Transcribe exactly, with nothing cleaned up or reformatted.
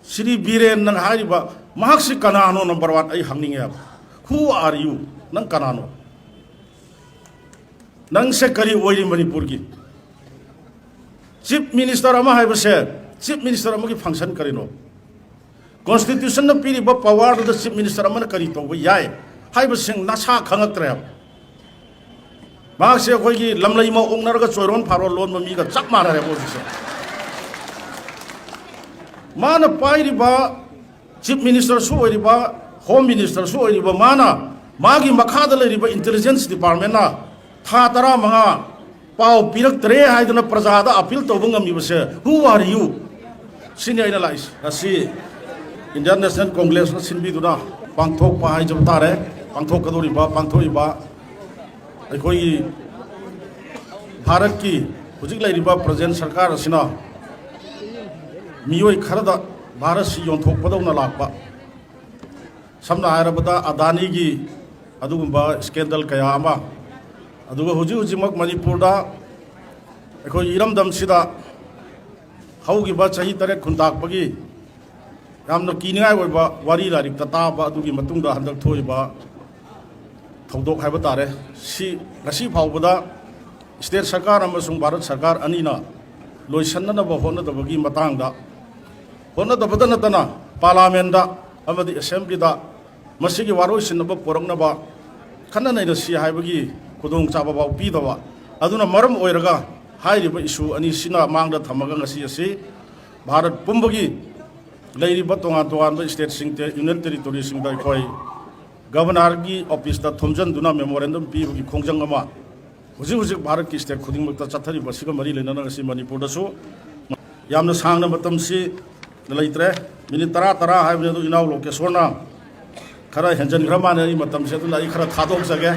ꯁ꯭ꯔꯤ ꯕꯤꯔꯦꯟ ꯅꯪ ꯍꯥꯏꯔꯤꯕ ꯃꯍꯥꯛꯁꯤ ꯀꯅꯥꯅꯣ? ꯅꯝꯕꯔ ꯋꯥꯟ ꯑꯩ ꯍꯪꯅꯤꯡꯉꯦꯕ꯫ Who are you? ꯅꯪ ꯀꯅꯥꯅꯣ? ꯅꯪꯁꯦ ꯀꯔꯤ ꯑꯣꯏꯔꯤ ꯃꯅꯤꯄꯨꯔꯒꯤ? ꯆꯤꯐ ꯃꯤꯅꯤꯁꯇꯔ ꯑꯃ ꯍꯥꯏꯕꯁꯦ, ꯆꯤꯐ ꯃꯤꯅꯤꯁꯇꯔ ꯑꯃꯒꯤ ꯐꯪꯁꯟ ꯀꯔꯤꯅꯣ? ꯀꯣꯟꯁꯇꯤꯇ꯭ꯌꯨꯁꯟꯅ ꯄꯤꯔꯤꯕ ꯄꯋꯥꯔꯗꯨꯗ ꯆꯤꯐ ꯃꯤꯅꯤꯁꯇꯔ ꯑꯃꯅ ꯀꯔꯤ ꯇꯧꯕ ꯌꯥꯏ ꯍꯥꯏꯕꯁꯤꯡ ꯅꯁꯥ ꯈꯪꯉꯛꯇ꯭ꯔꯦꯕ꯫ ꯃꯍꯥꯛꯁꯦ ꯑꯩꯈꯣꯏꯒꯤ ꯂꯝꯂꯩ ꯑꯃ ꯑꯣꯛꯅꯔꯒ ꯆꯣꯏꯔꯣꯟ ꯐꯥꯔꯣꯟ ꯂꯣꯟꯕ ꯃꯤꯒ ꯆꯞ ꯃꯥꯟꯅꯔꯦꯕ ꯍꯧꯖꯤꯛꯁꯦ꯫ ꯃꯥꯅ ꯄꯥꯏꯔꯤꯕ ꯆꯤꯐ ꯃꯤꯅꯤꯁꯇꯔꯁꯨ ꯑꯣꯏꯔꯤꯕ, ꯍꯣꯝ ꯃꯤꯅꯤꯁꯇꯔꯁꯨ ꯑꯣꯏꯔꯤꯕ ꯃꯥꯅ, ꯃꯥꯒꯤ ꯃꯈꯥꯗ ꯂꯩꯔꯤꯕ ꯏꯟꯇꯦꯂꯤꯖꯦꯟꯁ ꯗꯤꯄꯥꯔꯠꯃꯦꯟꯅ ꯊꯥ ꯇꯔꯥꯃꯉꯥ ꯄꯥꯎ ꯄꯤꯔꯛꯇ꯭ꯔꯦ ꯍꯥꯏꯗꯅ ꯄ꯭ꯔꯖꯥꯗ ꯑꯄꯤꯜ ꯇꯧꯕ ꯉꯝꯃꯤꯕꯁꯦ, who are you? ꯁꯤꯅꯤ ꯑꯩꯅ ꯂꯥꯛꯏꯁꯦ꯫ ꯉꯁꯤ ꯏꯟꯗꯤꯌꯥꯟ ꯅꯦꯁꯅꯦꯜ ꯀꯣꯡꯒ꯭ꯔꯦꯁꯅ ꯁꯤꯟꯕꯤꯗꯨꯅ ꯄꯥꯡꯊꯣꯛꯄ ꯍꯥꯏꯖꯕ ꯇꯥꯔꯦ, ꯄꯥꯡꯊꯣꯛꯀꯗꯧꯔꯤꯕ, ꯄꯥꯡꯊꯣꯛꯏꯕ ꯑꯩꯈꯣꯏꯒꯤ ꯚꯥꯔꯠꯀꯤ ꯍꯧꯖꯤꯛ ꯂꯩꯔꯤꯕ ꯄ꯭ꯔꯖꯦꯟ ꯁꯔꯀꯥꯔ ꯑꯁꯤꯅ ꯃꯤꯑꯣꯏ ꯈꯔꯗ ꯚꯥꯔꯠꯁꯤ ꯌꯣꯟꯊꯣꯛꯄꯗꯧꯅ ꯂꯥꯛꯄ, ꯁꯝꯅ ꯍꯥꯏꯔꯕꯗ ꯑꯗꯥꯅꯤꯒꯤ ꯑꯗꯨꯒꯨꯝꯕ ꯁ꯭ꯀꯦꯟꯗꯜ ꯀꯌꯥ ꯑꯃ, ꯑꯗꯨꯒ ꯍꯧꯖꯤꯛ ꯍꯧꯖꯤꯛꯃꯛ ꯃꯅꯤꯄꯨꯔꯗ ꯑꯩꯈꯣꯏ ꯏꯔꯝꯗꯝꯁꯤꯗ ꯍꯧꯈꯤꯕ ꯆꯍꯤ ꯇꯔꯦꯠ ꯈꯨꯟꯇꯥꯛꯄꯒꯤ ꯌꯥꯝꯅ ꯀꯤꯅꯤꯡꯉꯥꯏ ꯑꯣꯏꯕ ꯋꯥꯔꯤ ꯂꯥꯏꯔꯤꯛꯇ ꯇꯥꯕ ꯑꯗꯨꯒꯤ ꯃꯇꯨꯡꯗ ꯍꯟꯗꯛ ꯊꯣꯛꯏꯕ ꯊꯧꯗꯣꯛ ꯍꯥꯏꯕ ꯇꯥꯔꯦ꯫ ꯁꯤ ꯉꯁꯤ ꯐꯥꯎꯕꯗ ꯁ꯭ꯇꯦꯠ ꯁꯔꯀꯥꯔ ꯑꯃꯁꯨꯡ ꯚꯥꯔꯠ ꯁꯔꯀꯥꯔ ꯑꯅꯤꯅ ꯂꯣꯏꯁꯤꯟꯅꯅꯕ ꯍꯣꯠꯅꯗꯕꯒꯤ ꯃꯇꯥꯡꯗ, ꯍꯣꯠꯅꯗꯕꯇ ꯅꯠꯇꯅ ꯄꯥꯔꯂꯥꯃꯦꯟꯗ ꯑꯃꯗꯤ ꯑꯦꯁꯦꯝꯕ꯭ꯂꯤꯗ ꯃꯁꯤꯒꯤ ꯋꯥꯔꯣꯏꯁꯤꯟꯅꯕ ꯄꯨꯔꯛꯅꯕ ꯈꯟꯅ ꯅꯩꯅꯁꯤ ꯍꯥꯏꯕꯒꯤ ꯈꯨꯗꯣꯡꯆꯥꯕ ꯐꯥꯎ ꯄꯤꯗꯕ ꯑꯗꯨꯅ ꯃꯔꯝ ꯑꯣꯏꯔꯒ ꯍꯥꯏꯔꯤꯕ ꯏꯁꯨ ꯑꯅꯤꯁꯤꯅ ꯃꯥꯡꯗ ꯊꯝꯃꯒ ꯉꯁꯤ ꯑꯁꯤ ꯚꯥꯔꯠ ꯄꯨꯝꯕꯒꯤ ꯂꯩꯔꯤꯕ ꯇꯣꯉꯥꯟ ꯇꯣꯉꯥꯟꯕ ꯁ꯭ꯇꯦꯠꯁꯤꯡꯗ, ꯌꯨꯅꯤꯌꯟ ꯇꯦꯔꯤꯇꯣꯔꯤꯁꯤꯡꯗ ꯑꯩꯈꯣꯏ ꯒꯚꯔꯅꯔꯒꯤ ꯑꯣꯐꯤꯁꯇ ꯊꯣꯝꯖꯤꯟꯗꯨꯅ ꯃꯦꯃꯣꯔꯦꯟꯗꯝ ꯄꯤꯕꯒꯤ ꯈꯣꯡꯖꯪ ꯑꯃ ꯍꯧꯖꯤꯛ ꯍꯧꯖꯤꯛ ꯚꯥꯔꯠꯀꯤ ꯁ꯭ꯇꯦꯠ ꯈꯨꯗꯤꯡꯃꯛꯇ ꯆꯠꯊꯔꯤꯕ ꯑꯁꯤꯒ ꯃꯔꯤ ꯂꯩꯅꯅ ꯉꯁꯤ ꯃꯅꯤꯄꯨꯔꯗꯁꯨ ꯌꯥꯝꯅ ꯁꯥꯡꯅ ꯃꯇꯝꯁꯤ ꯂꯩꯇ꯭ꯔꯦ꯫ ꯃꯤꯅꯤꯠ ꯇꯔꯥ, ꯇꯔꯥ ꯍꯥꯏꯕꯅꯤ, ꯑꯗꯨ ꯏꯅꯥꯎ ꯂꯣꯀꯦꯁꯣꯔꯅ ꯈꯔ ꯍꯦꯟꯖꯟꯈ꯭ꯔ ꯃꯥꯜꯂꯦ ꯑꯩ ꯃꯇꯝꯁꯦ, ꯑꯗꯨꯅ ꯑꯩ ꯈꯔ ꯊꯥꯗꯣꯛꯆꯒꯦ꯫